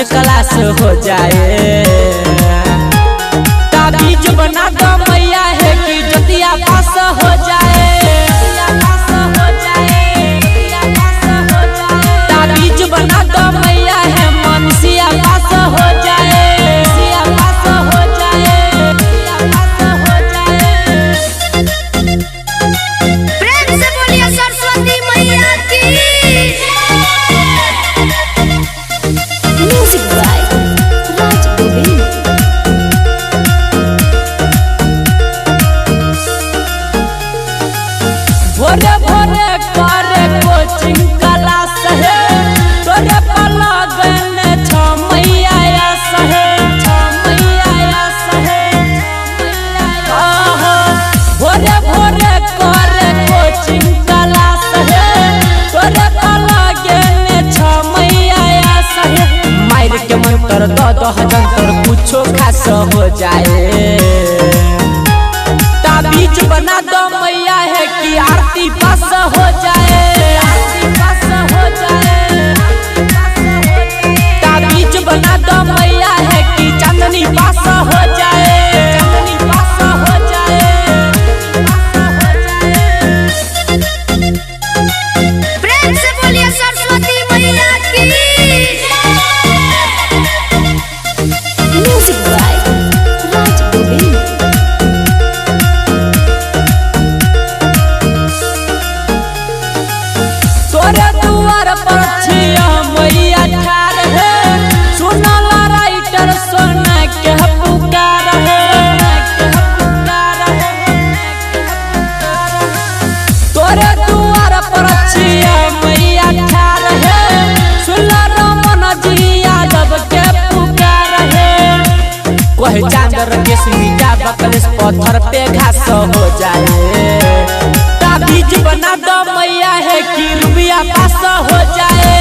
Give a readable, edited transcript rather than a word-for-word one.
First class हो जाए। ताबीज बना दो मैया है कि ज्योतिया पास हो जाए। ताबीज बना दो मैया है मनसिया पास हो जाए। पास हो जाए। प्रेम से बोलिए सरस्वती मैया की। म्यूजिक बाय राज गोविंद। भोरे भोरे करे कोचिंग क्लास है, तोरे पलगन छ मैया आस है, छ मैया आस है। आहा, भोरे भोरे करे कोचिंग क्लास है, तोरे पलगन छ मैया आस है। मार के मंत्र दो दो जंतर कुछो खास हो जाए। ताबीज बना दो मैया है कि आरती पास हो जाए। आरती पास हो जाए। ताबीज बना दो मैया है कि चांदनी पास हो जाए। चांदनी पास हो जाए। प्रेम से बोलिए सरस्वती मैया की। म्यूजिक बाय राज गोविंद। तोरे दुआर पर छिया मैया ठार है, सुनला राइटर सोना के पुकार है। तोरे दुआर पर छिया मैया ठार है, सुनला रमन जी यादव के पुकार है। कोई चांदर के मिटा बकलेस पत्थर पे घास हो जाए। ताबीज बना दो मैया है कि रुपया पास हो जाए।